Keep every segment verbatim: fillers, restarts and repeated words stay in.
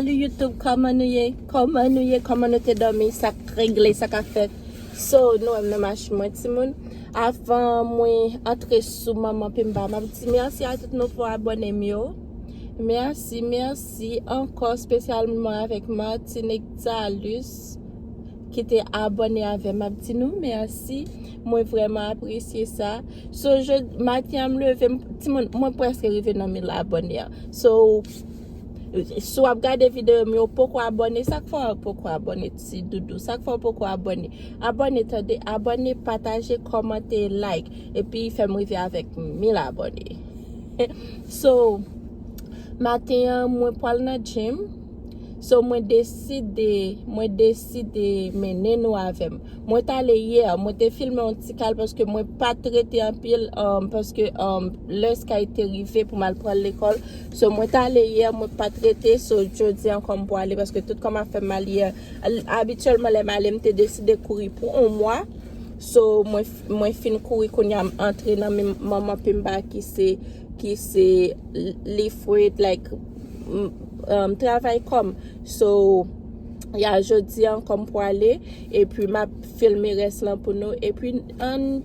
Salut YouTube, kòman nou ye? Kòman nou ye? Kòman nou te dòmi? Sa k regle, sa k ap fèt? So, nou wè m nan machin mwen, timoun. Avan mwen antre sou Manman Pimba, m ap di mèsi a tout nouvo abòne m yo. Mèsi, mèsi ankò, espesyalman avèk Martinique Talus ki te abòne avè m. M ap di nou mèsi. Mwen vrèman apresye sa. So, jodi maten an, m leve, m, timoun, mwen prèske rive nan mil abòne an. So, si w ap gade videyo m yo, poko abòne, sa k fè w poko abòne, ti doudou? Sa k fè w poko abòne? Abòne, tande, abòne, pataje, kòmante, like. Epi fè m rive avèk mil abòne. So, maten an, mwen pral nan gym. So, mwen deside, mwen deside mennen nou avè m. Mwen t ale yè, mwen te filme yon ti kal paske mwen pa t rete anpil, um, paske, um, lè Sky te rive pou m al pran l lekòl. So, mwen t ale yè, mwen pa t rete. So, jodi an kò m pwale paske tout kò m ap fè m mal yè. Al-, abityèlman, lè m ale, m te deside kouri pou yon mwa. So, mwen, f-, mwen fin kouri, kounye a m antre nan men Manman Pimba ki se, ki se l-, lift weight, like, m, um, travay kò m. So, ya, jodi an kò m pwale, epi m ap filme rès lan pou nou, epi ann,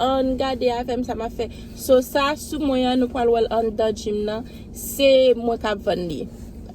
ann gade avè m sa m ap fè. So, sa sou mwen an, nou pral wè l anndan gym nan, se mwen k ap vann li.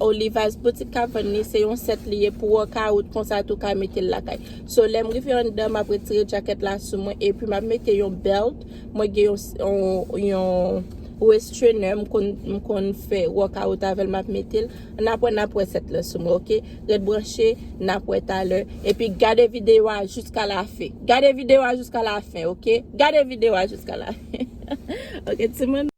O Levi's Boutique k ap vann li, se yon sèt li ye pou workout, konsa tou ka mete l lakay. So, lè m rive anndan, m ap retire djakèt la sou mwen, epi m ap mete yon bèlt. Mwen gen yon, yon, yon waist trainer, m konn, m konn fè workout avè l, m ap mete l. N ap wè, n ap wè sèt lan sou mwen, oke? Ret branche, n ap wè talè. Epi gade videyo a jiska lafen. Gade videyo a jiska lafen, oke? Gade videyo a jiska lafen. Oke, timoun?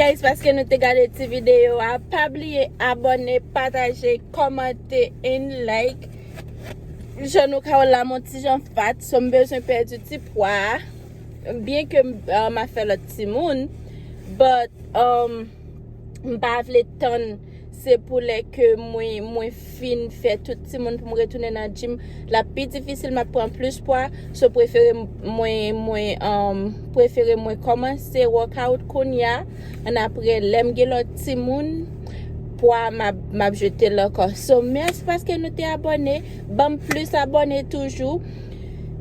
Thanks paske nou te gade ti videyo a. Pa bliye abòne, pataje, kòmante and like. Jan nou ka wè la, m on ti jan fat, so m bezwen pèdi ti pwa. Byen ke m, uh, m ap fè lòt timoun, but um, m pa vle tann se pou lè ke mwen, mwen fin fè tout timoun pou m retounen nan gym. L ap pi difisil, m ap pran plis pwa. So prefere m- mwen, mwen, um, prefere mwen kòmanse workout kounye a. Annapre, lè m gen lòt timoun, pwa m ap, m ap jete l ankò. So, mèsi paske nou te abòne. Ban m plis abòne toujou.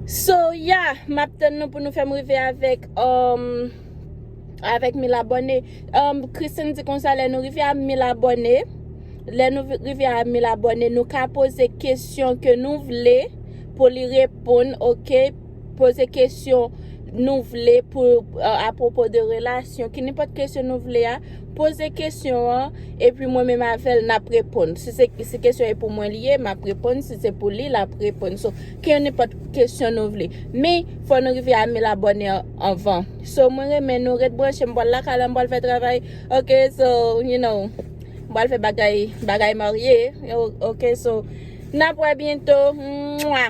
So, yeah, m ap tann nou pou nou fè m rive avèk, um, avèk mil abòne. Um, Christine di konsa, lè nou rive a mil abòne, lè nou vi- rive a mil abòne, nou ka poze kesyon ke nou vle pou li reponn, oke? Poze kesyon nou vle pou, uh, apwopo de relasyon, ki nenpòt kesyon nou vle a, poze kesyon an, epi mwen menm avè l, n ap reponn. Si se, si kesyon e pou mwen li ye, m ap reponn. Si se pou li, l ap reponn. So, ke nenpòt kesyon nou vle. Men, fò nou rive a mil abòne an- anvan. So, mwen renmen nou, ret branche, m pral lakay la, m pral fè travay. Oke, so, you know, m pral fè bagay, bagay marye. O- Oke, so, n ap wè byento. Mwa!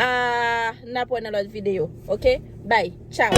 Ah, n ap wè nan lòt videyo. Oke? Bye. Ciao.